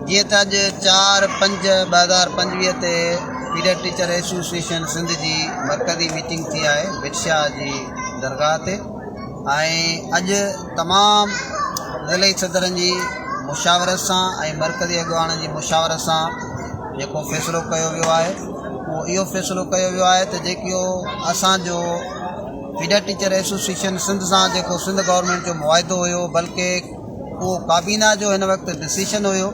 جيئن ته اڄ 4/5/2025 تي فيڊر ٽيچر ايسوسيئيشن سنڌ جي مرڪزي ميٽنگ ٿي آهي ڀٽ شاهه جي درگاهه تي ۽ اڄ تمام ضلعي صدرن جي مشاورت سان ۽ مرڪزي اڳواڻن جي مشاورت سان جيڪو فيصلو ڪيو ويو آهي اهو اهو فيصلو ڪيو ويو آهي ته جيڪو اسانجو فيڊر ٽيچر ايسوسيئيشن سنڌ سان جيڪو سنڌ گورنمينٽ جو معاهدو هيو بلڪه اهو ڪابينا جو هن وقت ڊسيشن هيو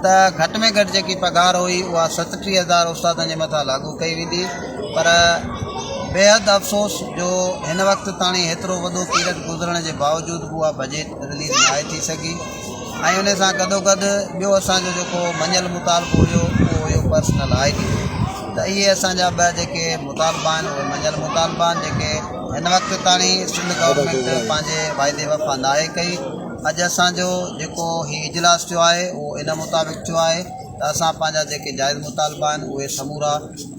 ته گهٽ ۾ گهٽ جيڪي پگهار هئي اها 37 هزار استادن جي مٿان لاڳو ڪئي ويندي پر بيحد افسوس جو هن وقت تاڻي هيترو وڏو پيريڊ گذرڻ جي باوجود به اها بجيٽ رليز ناهي ٿي سگهي ۽ ان سان گڏوگڏ ٻيو اسانجو جيڪو مڃيل مطالبو هيو اهو هيو پرسنل I D ته اهي اسان جا ٻه جيڪي مطالبا آهن اهي مڃيل مطالبا آهن جيڪي هن وقت تاڻي سنڌ گورنمينٽ پنهنجي واعدي وفا ناهي ڪئي. اڄ اسان جو جيڪو هي اجلاس ٿيو آهي اهو ان مطابق ٿيو آهي ته اسان پنهنجا جيڪي جائز مطالبا آهن اهي سمورا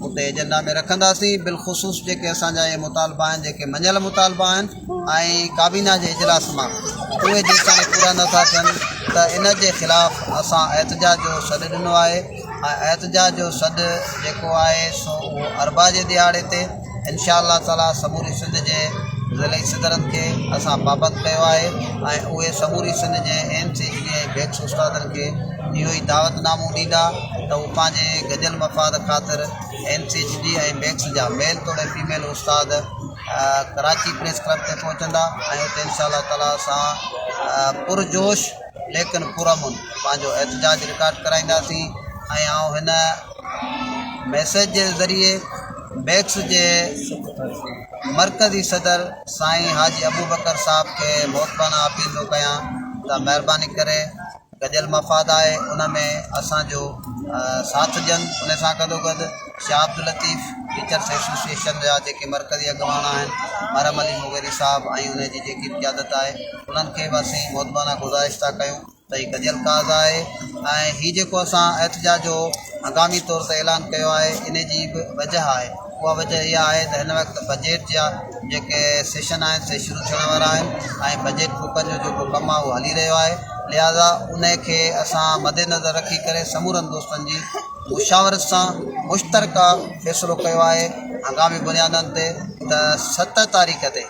اتي ايجنڊا ۾ رکنداسين بالخصوص جيڪي اسان جا اهي مطالبا آهن جيڪي مڃيل مطالبا آهن ۽ ڪابينا جي اجلاس مان اهي جيستاڻي پورا نٿا ٿين ته ان جي خلاف اسان احتجاج جو سڏ ڏنو آهي ۽ احتجاج جو سڏ جيڪو آهي سو اهو اربع جي ڏهاڙي تي انشاء الله تعالي سموري سنڌ جي ضلعي صدرن کي اسان پابند ڪيو آهي ۽ اهي سموري سنڌ جي اين سي جي ۽ بيڪس استادن کي اهو ئي دعوت نامو ڏيندا ته هو پنهنجي گڏيل مفاد خاطر اين سي ايڇ ڊي ۽ بيڪس جا ميل توڙي فيميل استاد ڪراچي پريس ڪلب تي پهچندا ۽ اتي انشاء الله تعالي اسان پرجوش ليڪن پرامن پنهنجو احتجاج رڪارڊ ڪرائينداسين ۽ آئون هن ميسيج جي ذريعي بيڪس جي مرڪزي صدر سائين حاجي ابوبڪر صاحب کي مؤدبانه اپيل ٿو ڪيان ته مهرباني ڪري گڏيل مفاد آهي ان ۾ اسان جو ساٿ ڏين ان سان گڏوگڏ شاهه عبداللطيف ٽيچرس ايسوسيئيشن جا جيڪي مرڪزي اڳواڻ آهن محرم علي مغيري صاحب ۽ ان جي جيڪي به قيادت آهي انهن کي به اسين مؤدبانه گذارش ٿا ڪيون ته هي گڏيل ڪاز آهي ۽ هي جيڪو اسان احتجاج جو هنگامي طور تي اعلان ڪيو آهي ان جي به وجه آهي اها وجه اها آهي ته هن وقت بجيٽ جا جيڪي سيشن آهن سي شروع ٿيڻ وارا آهن ۽ بجيٽ بڪن جو جيڪو ڪم آهي اهو هلي رهيو آهي لهٰذا ان کي اسان مد نظر رکي ڪري سمورن دوستن جي مشاورت سان مشترڪه فيصلو ڪيو آهي هنگامي بنيادن تي ته 7 تاريخ تي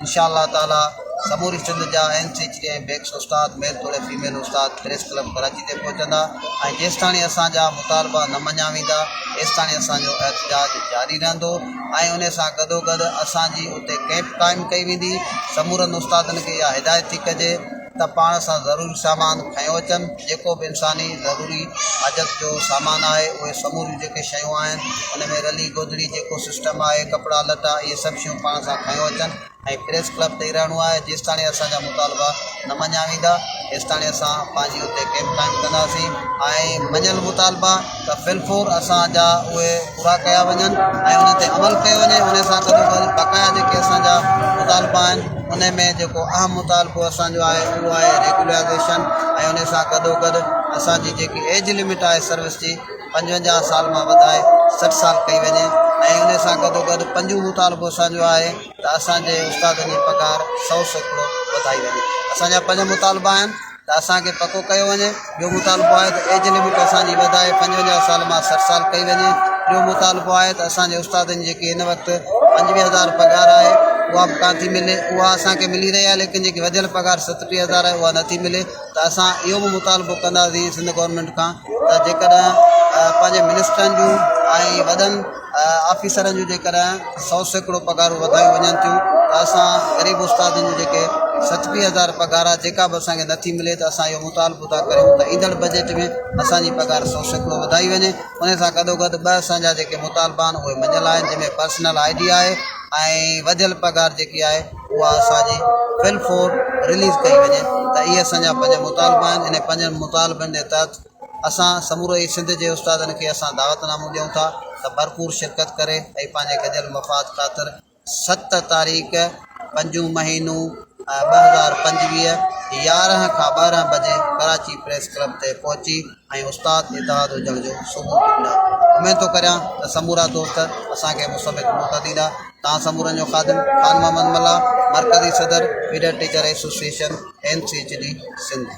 انشاء الله تعالي سموري سنڌ جا اين سي ايڇ ڊي ۽ بيڪس استاد ميل توڙي فيميل استاد پريس ڪلب ڪراچي تي پهچندا ۽ جيستاڻي اسان جا مطالبا نه مڃيا ويندا ايستاڻي اسان جو احتجاج جاري رهندو ۽ ان سان گڏوگڏ اسان جي اتي ڪئمپ قائم ڪئي ويندي سمورن استادن کي اها هدايت ٿي ڪجي ته پاڻ سان ضروري سامان کنيو اچن، جيڪو به انساني ضروري حاجت جو سامان آهي، اهي سموريون جيڪي شيون آهن، ان ۾ رلي گودڙي جيڪو سسٽم آهي، ڪپڙا لٽا، اهي سڀ شيون پاڻ سان کنيو اچن ۽ پريس ڪلب تي ئي رهڻو آهي، جيستاڻي اسان جا مطالبا نه مڃيا ويندا، ايستاڻي اسان پنهنجي اتي ڪئمپ قائم ڪنداسين ۽ مڃيل مطالبا ته في الفور اسان جا اهي پورا ڪيا وڃن ۽ انهن تي عمل ڪيو وڃي ان سان گڏوگڏ بقايا جيڪي اسان جا مطالبا آهن ان ۾ جيڪو اهم مطالبو اسان جو آهي اهو آهي ريگولرائيزيشن ۽ ان سان گڏوگڏ اسان جي جيڪي ايج لمٽ آهي سروس جي 55 سال مان وڌائي 60 سال ڪئي وڃي ۽ ان سان گڏوگڏ پنجون مطالبو اسان جو آهي ته اسان جي استادن جي پگهار 100% وڌائي وڃي. اسان جا پنج مطالبا آهن ته اسان کي پڪو ڪيو وڃي، ٻيو مطالبو آهي ته ايج لمٽ اسان جي وڌائي 55 سال مان 60 سال ڪئي وڃي، ٽيون مطالبو آهي ته اسان جي استادن جي جيڪي هن وقت 25 هزار پگهار آهي اها به ڪانه ٿي ملي، اها اسان کي ملي رهي آهي ليڪن جيڪي وڌيل پگهار 37 هزار آهي اها نٿي ملي ته اسان اهو به مطالبو ڪنداسين سنڌ گورنمينٽ کان ته جيڪڏهن پنهنجي منسٽرن جون ۽ وڏن آفيسرن جون جيڪڏهن 100% پگهارون وڌايون وڃن ٿيون ته اسان غريب استادن جون جيڪي 37 هزار پگهار آهي جيڪا به اسان کي نٿي ملي ته اسان اهو مطالبو ٿا ڪريون ته ايندڙ بجيٽ ۾ اسان جي پگهار 100% وڌائي وڃي. ان سان گڏوگڏ ٻه اسان جا جيڪي مطالبا آهن اهي مڃيل آهن جنهن ۾ پرسنل I D آهي ۽ وڌيل پگهار جيڪي آهي اها اسان جي فل فور رليز ڪئي وڃي ته اهي اسان جا پنج مطالبا آهن انهن پنجن مطالبن جي تحت اسان سمورو ئي سنڌ جي استادن کي اسان دعوت نامو ڏيون ٿا ته ڀرپور شرڪت ڪري ۽ پنهنجي گڏيل مفاد خاطر 7 تاريخ پنجون مهينو 2025 11 کان 12 بجي ڪراچي پريس ڪلب تي پهچي ۽ استاد اتحاد هجڻ جو ثبوت ڏيندا. اميد ٿو ڪريان ته سمورا دوست اسان کي مثبت موٽ ڏيندا. توهان سمورن جو خادم خان محمد ملاح، مرڪزي صدر feeder teacher association N C H D Sindh.